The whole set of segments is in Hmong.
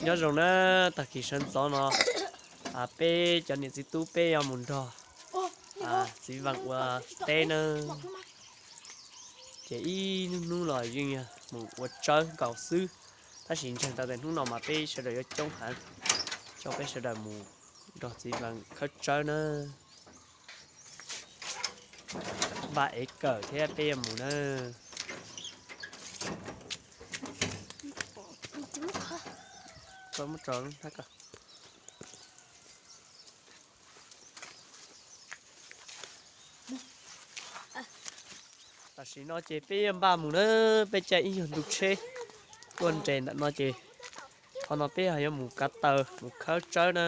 Nyob zoo na, tag kis sawv ntxov no peb cov niam txiv tub peb yuav mus nrog txiv Vees ua teb na. Ces ib hnub hnub los yeej yog mus ua tsawb nkaus xwb, tab sis ntseeg tau tias hnub no mas peb sawv daws yuav coob heev, coj peb sawv daws mus nrog txiv Vees khawb tsawb na. Npaj ev kawm thiab peb yuav mus na. Tam sim no ces peb yuav npaj mus na, peb caij ib nyuag ntu tsheb tuaj nres ntawm no ces qhov no peb yuav mus kav taws mus khawb tsawb na.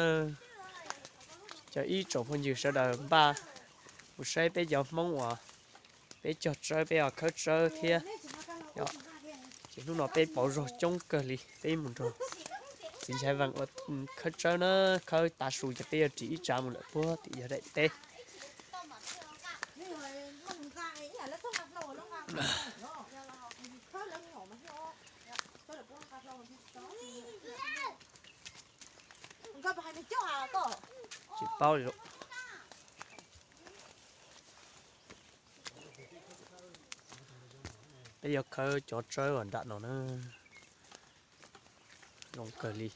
Cov ib tsoom phooj ywg sawv daws npaj mus saib peb cov Hmoob uas peb cog tsawb peb yuav khawb tsawb thiab. Ces hnub no peb pauv zog coob kawg li, peb mus nrog txiv Nchaiv Vees ua khawb tsawb na, khawb tav su ces peb yuav ris ib tsav mus lawm puag tim yog daim teb. Tsis paub li. Peb yuav khawb cov tsawb uas nram no na, zoo kawg li.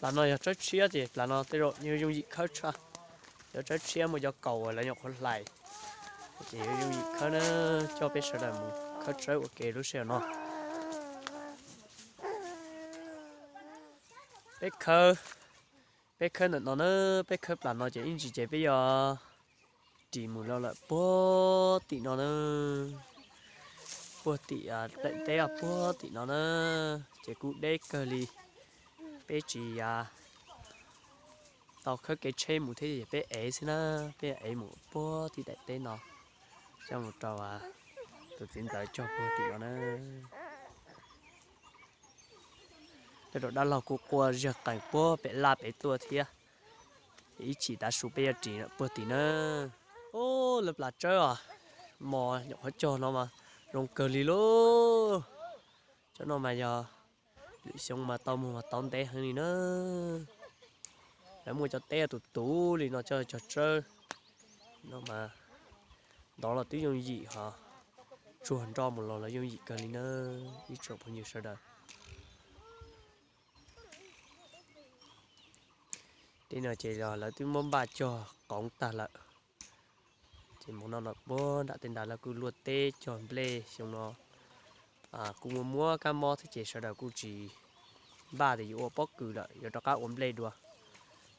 Plas no yog tsawb tshiab ces plas no tej zaum yuav yooj yim khawb tshaj. Cov tsawb tshiab muaj cov kaus uas lawv nyuam qhuav hlais, ces yuav yooj yim khawb na, coj peb sawv daws mus khawb tsawb ua ke lub sij hawm no. Peb khawb, peb khawb ntawm no na, peb khawb plas no ces ib ntsis ces peb yuav ris mus los lawm puag tim no na, puag tim daim teb puag tim no na, ces kuj deb kawg li. Peb tsis yav tau khawb kev tsheb mus thiab, peb ev xwb na, peb ev mus puag tim daim teb no, coj mus rau tus txiv ntxawm cog puag tim no na. Tej zaum dab laug kuj qua ziag qees puag pem laj pem tuaj thiab. Ces ib chim tav su peb yuav ris puag tim na. Ub, lawv plas tsawb os, mos nyuam qhuav cog no mas zoo kawg li lauj. Cov no mas yog lwm xyoo mas tau muag mas tau ntev heev li na. Lawv muaj cov teb tus tus li no coj cog tsawb no mas ntov los twb yooj yim, ho tsuag nroj mus los los yooj yim kawg li na, ib tsoom phooj ywg sawv daws. Tej no ces lawv twb muab npaj cog qoov tag lawm. Ces hmo no no puag nram tej nrad lawv kuj luaj teb cog nplej xyoo no. Kuj muaj muab kab mob thiab ces sawv daws kuj tsis npaj tias yuav ua pob kws lawm, yuav rov qab ua nplej dua.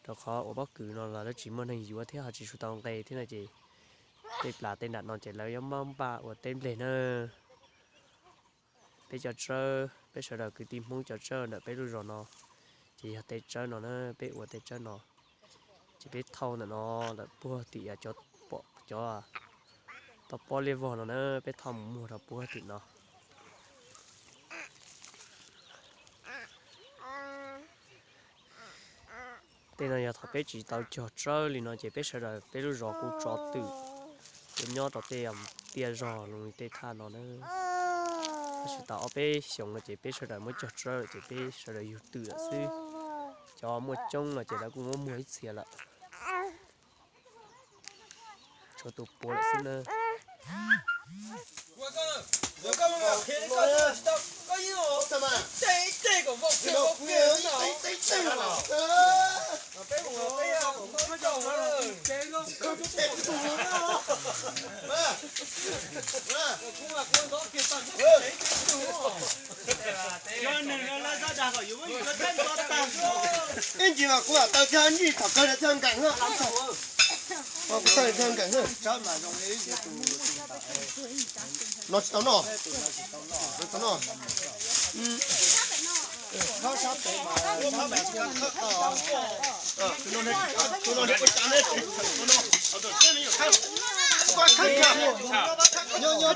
Rau qhov ua pob kws no los lawv tsis muaj neeg yuav thiab ho tsis tshua tau nqe thiab no ces tej plas tej nram no ces lawv yuav muab npaj ua teb nplej na. Peb cov tsawb, peb sawv daws kwv tij Hmoob cov tsawb ntawm peb lub zos no ces yog tej tsawb no na, peb ua tej tsawb no. Ces peb thauj ntawm no lawm puag tim cov, pom cov toj pob liab vog no na, peb thauj mus muag rau puag tim no. Tej no yog thaum peb tsis tau cog tsawb li no ces peb sawv daws peb lub zos kuj tso twm, kuj nyob rau tej tiaj zog li tej thaj no na. Tab sis tau ob peb xyoos no ces peb sawv daws muab cog tsawb lawm ces peb sawv daws yug twm lawm xwb. Cov muaj coob no ces lawv kuj muab muag ib txhia lawm. Tshuav tus puav lawm xwb na. Ib ntsis mas kuv mam taw thiab, ib ntsis thaum kawg thiaj nkees na. Kuv thaij thiaj nkees na. No tsis tau noj. Tau noj. Nyob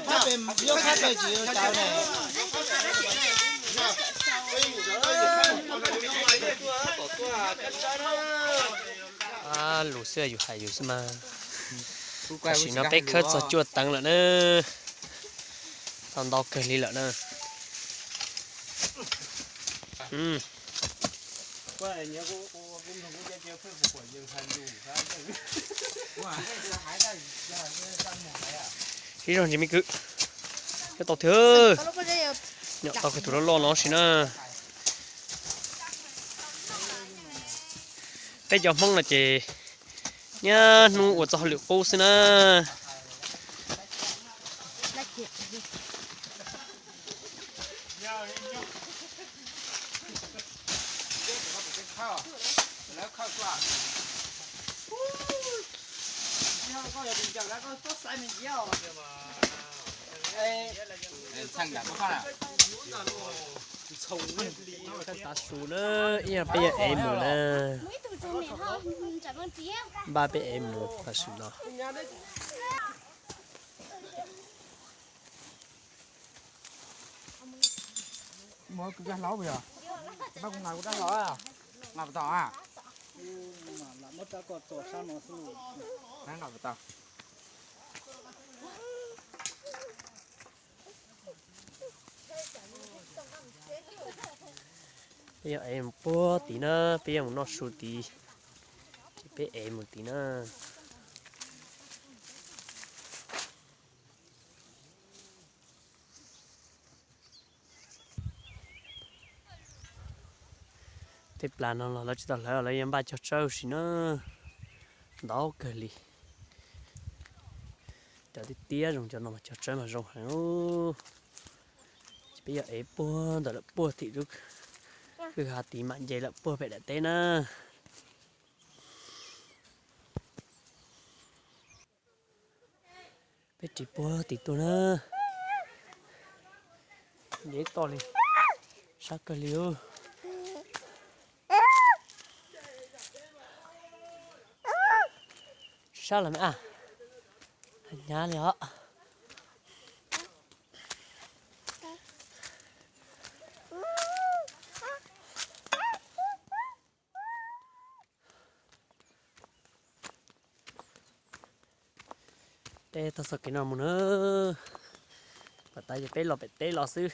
thab pem, nyob thab pem tsis yuav tau ne. Lus xwb yus hais yus xwb mas. Tam sim no peb khawb txog cuaj teev lawm na. Tau ntau kawg li lawm na. Sib zog ntsis me kwv. Coj tau thiab. Nyom tau kiag tus loj loj no si na. Peb cov Hmoob no ces niaj hnub ua txoj hauj lwm qub xwb na. Tav su na, ib yam peb yog ev mus na. Npaj peb ev mus tam sim no. Peb yuav ev mus puag tid na, peb yuav mus noj su tid, ces peb ev mus tid na. Tej plas no los lawv tsis tau hlawv, lawv yuav npaj cog tsawb huv si na. Ntau kawg li. Cov tiab tiab zoo cov no mas cog tsawb mas zoo heev. Ces peb yuav ev puag ntawm lawm puag tim lub kwj ha tid mam nce lawm puag pem daim teb na. Peb ris puag tim tuaj na. Nce toj li, sab kawg li. Sab los me a, hnyav li os. Peb taug txoj kev no mus na. Pom tas ces peb los pem teb los xwb,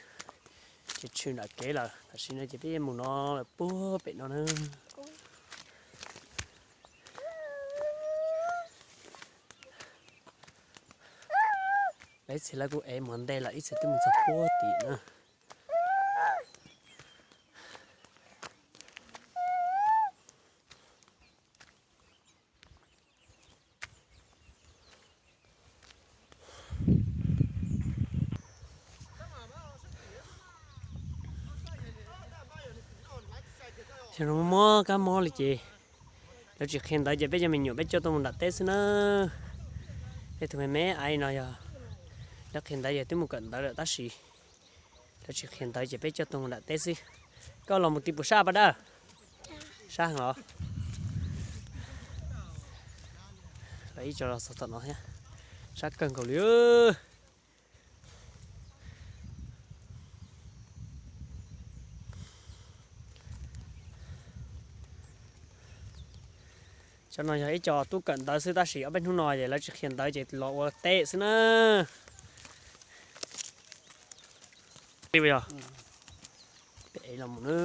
tsis tshwm nram kev lawm. Tam sim no ces peb mus no lawm puag pem no na. Ib txhia lawv kuj ev mus ntej lawm, ib txhia twb mus txog puag tim na. Xyov zoo muab kab mob li ces lawv tsis qhia ntawv ces peb cov me nyuam peb coj tuaj mus nram teb xwb na. Peb tus me me aiv no yog lawv qhia ntawv ces twb mus kawm ntawv lawm tab sis lawv tsis qhia ntawv ces peb coj tuaj mus nram teb xwb. Koj los mus tid puas sab Paj Dawb? Sab heev los? Los ib co los txog tom no thiab. Sab kawg nkaus li. Cov no yog ib co tub kawm ntawv xwb tab sis ob peb hnub no ces lawv tsis qhia ntawv ces los ua teb xwb na. Peb ev los mus na,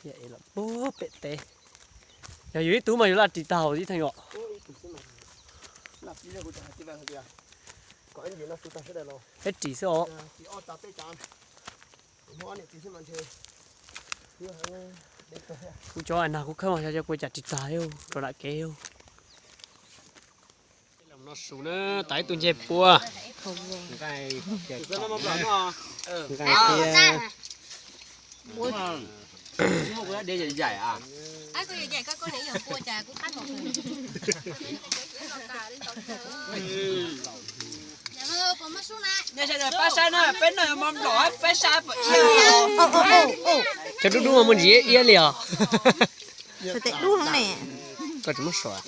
ev los puag pem teb. Yog yus ib tug mas yus laj ris tag ib theem os. Peb ris xwb os. Kuv cov nag kuv khawb mas xyov cov kuv cas ris tag rau nram kev. Los no su na, tas ib tug ncej puab. Nqaij thiab Peb noj mov nplaum peb saib pom iab. Cov dub dub mas muaj ntsis iab li os. Koj tsis muab suav.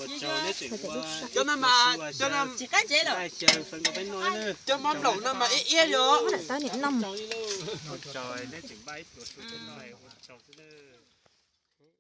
Cov mov nplaum no mas iab iab li os.